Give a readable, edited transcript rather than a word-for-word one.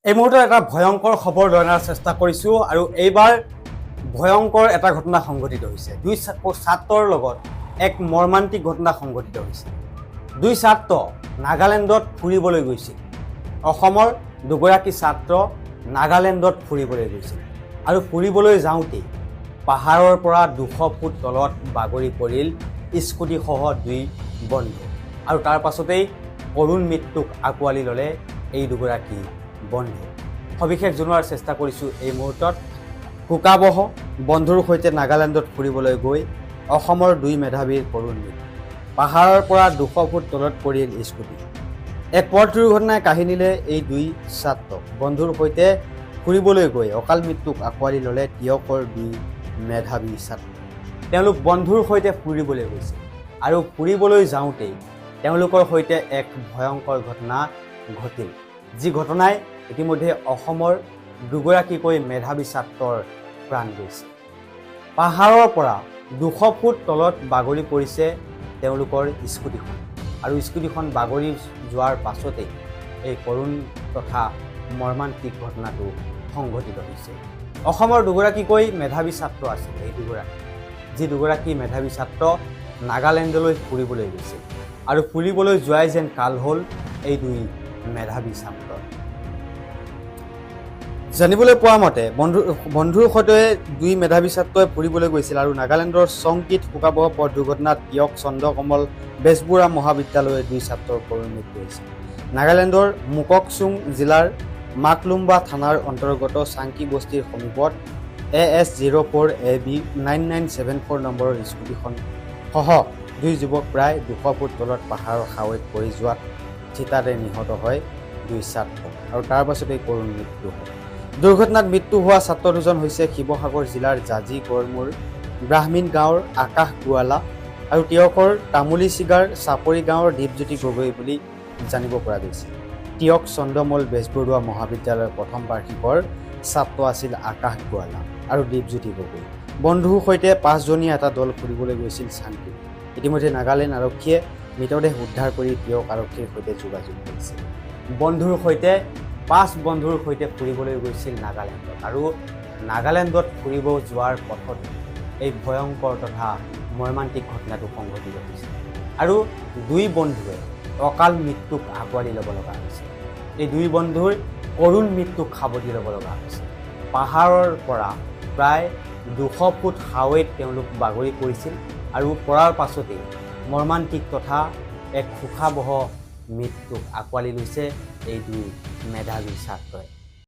এই মুহূৰ্তত এটা ভয়ংকৰ খবৰ লৈ অনাৰ চেষ্টা কৰিছোঁ আৰু এইবাৰ ভয়ংকৰ এটা ঘটনা সংঘটিত হৈছে। দুই ছাত্ৰৰ লগত এক মৰ্মান্তিক ঘটনা সংঘটিত হৈছে। দুই ছাত্ৰ নাগালেণ্ডত ফুৰিবলৈ গৈছিল। অসমৰ দুগৰাকী ছাত্ৰ নাগালেণ্ডত ফুৰিবলৈ গৈছিল আৰু ফুৰিবলৈ যাওঁতেই পাহাৰৰ পৰা 200 ফুট তলত বাগৰি পৰিল স্কুটিসহ দুই বন্ধু আৰু তাৰ পাছতেই কৰুণ মৃত্যুক আঁকোৱালি ল'লে এই দুগৰাকী বন্ধু। সবিশেষ জনোৱাৰ চেষ্টা কৰিছোঁ এই মুহূৰ্তত। শোকাৱহ, বন্ধুৰ সৈতে নাগালেণ্ডত ফুৰিবলৈ গৈ অসমৰ দুই মেধাৱীৰ কৰুণ মৃত্যু। পাহাৰৰ পৰা 200 ফুট তলত পৰিল স্কুটি। এক পথ দুৰ্ঘটনাই কাঢ়ি নিলে এই দুই ছাত্ৰক। বন্ধুৰ সৈতে ফুৰিবলৈ গৈ অকাল মৃত্যুক আঁকোৱালি ল'লে টীয়কৰ দুই মেধাৱী ছাত্ৰ। তেওঁলোক বন্ধুৰ সৈতে ফুৰিবলৈ গৈছিল আৰু ফুৰিবলৈ যাওঁতেই তেওঁলোকৰ সৈতে এক ভয়ংকৰ ঘটনা ঘটিল, যি ঘটনাই ইতিমধ্যে অসমৰ দুগৰাকীকৈ মেধাৱী ছাত্ৰৰ প্ৰাণ গৈছে। পাহাৰৰ পৰা 200 ফুট তলত বাগৰি পৰিছে তেওঁলোকৰ স্কুটিখন আৰু স্কুটিখন বাগৰি যোৱাৰ পাছতেই এই কৰুণ তথা মৰ্মান্তিক ঘটনাটো সংঘটিত হৈছে। অসমৰ দুগৰাকীকৈ মেধাৱী ছাত্ৰ আছিল এই দুগৰাকী, যি দুগৰাকী মেধাৱী ছাত্ৰ নাগালেণ্ডলৈ ফুৰিবলৈ গৈছিল আৰু ফুৰিবলৈ যোৱাই যেন কাল হ'ল এই দুই মেধাৱী ছাত্ৰৰ। জানিবলৈ পোৱা মতে বন্ধুৰ সৈতে দুই মেধাৱী ছাত্ৰই ফুৰিবলৈ গৈছিল আৰু নাগালেণ্ডৰ চংকিত শোকাৱহ পথ দুৰ্ঘটনাত টীয়ক চন্দ্ৰকমল বেজবৰুৱা মহাবিদ্যালয়ৰ দুই ছাত্ৰৰ কৰুণ মৃত্যু হৈছে। নাগালেণ্ডৰ মোককচুং জিলাৰ মাকলুম্বা থানাৰ অন্তৰ্গত চাংকি বস্তিৰ সমীপত AS 04 AB 9974 নম্বৰৰ স্কুটিখন সহ দুই যুৱক প্ৰায় 200 ফুট তলত পাহাৰৰ খাৱৈত পৰি যোৱাত থিতাতে নিহত হয় দুই ছাত্ৰ আৰু তাৰ পাছতেই কৰুণ মৃত্যু হয়। দুৰ্ঘটনাত মৃত্যু হোৱা ছাত্ৰ দুজন হৈছে শিৱসাগৰ জিলাৰ জাঁজী গড়মূৰ ব্ৰাহ্মীণ গাঁৱৰ আকাশ গোৱালা আৰু টীয়কৰ তামুলীচিগাৰ চাপৰি গাঁৱৰ দীপজ্যোতি গগৈ বুলি জানিব পৰা গৈছে। টীয়ক চন্দ্ৰমল বেজবৰুৱা মহাবিদ্যালয়ৰ প্ৰথম বাৰ্ষিকৰ ছাত্ৰ আছিল আকাশ গোৱালা আৰু দীপজ্যোতি গগৈ। বন্ধুৰ সৈতে পাঁচজনীয়া এটা দল ফুৰিবলৈ গৈছিল চাংকিত। ইতিমধ্যে নাগালেণ্ড আৰক্ষীয়ে মৃতদেহ উদ্ধাৰ কৰি টীয়ক আৰক্ষীৰ সৈতে যোগাযোগ কৰিছে। বন্ধুৰ সৈতে, পাঁচ বন্ধুৰ সৈতে ফুৰিবলৈ গৈছিল নাগালেণ্ডত আৰু নাগালেণ্ডত ফুৰিব যোৱাৰ পথত এই ভয়ংকৰ তথা মৰ্মান্তিক ঘটনাটো সংঘটিত হৈছে আৰু দুই বন্ধুৱে অকাল মৃত্যুক আঁকোৱালি ল'ব লগা হৈছে। এই দুই বন্ধুৰ কৰুণ মৃত্যুক সাৱটি ল'ব লগা হৈছে। পাহাৰৰ পৰা প্ৰায় 200 ফুট হাৱৈত তেওঁলোক বাগৰি পৰিছিল আৰু পৰাৰ পাছতেই মৰ্মান্তিক তথা এক শোকাৱহ মৃত্যুক আঁকোৱালি লৈছে এই দুই মেধাৱী ছাত্ৰই।